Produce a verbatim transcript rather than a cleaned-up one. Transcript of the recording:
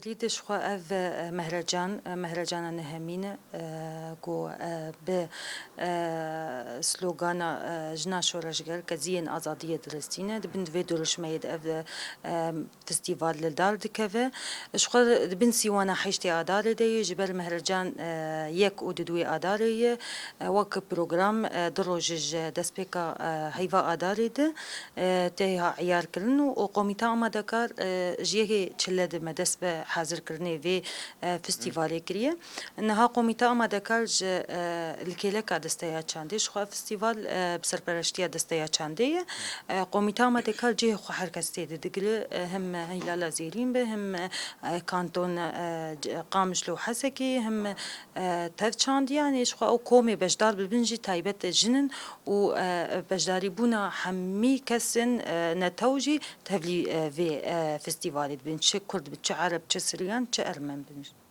Rî de ji xwe ev, e, mehrecan, e, mehrecana nehemîn e, e, ku, e, bi, e, slogana, e, Jina Şoreşger, Keziyên Azadiyê diristîne. Di bin vê dirûşmeyê de ev, e, festîval li dar dikeve. Ji xwe di bin sîwana heştê Adarê de ye, ji ber mehrecan, e, yek û di duwê Adarê ye. E, wek program, e, du roj ji destpêka, e, heyva Adarê de, e, tê ha eyar kirin û, û Komîta Amadekar, e, ji yekê çile de me dest bi hazirkirinê vê, e, festîvalê kiriye. Niha Komîta Amadekar ji, e, li kêleka Desteya Çandê, ji xwe festîval, e, bi serpereştiya Desteya Çandê ye. E, Komîta Amadekar cihê xwe her kes tê de digire, e, him Hîlala Zêrîn be, him, e, kanton, e, c-, Qamişlo û Hesekê, him, e, tev çandiyan, ê ji xwe ew komê beşdar bibin jî taybet jin in û, e, beşdarîbûna hemî kesin, e, netew jî tevlî, e, vê, e, festîvalê dibin. Çi Kurd bi, çi Ereb, çi Siryan, çi Ermen bin.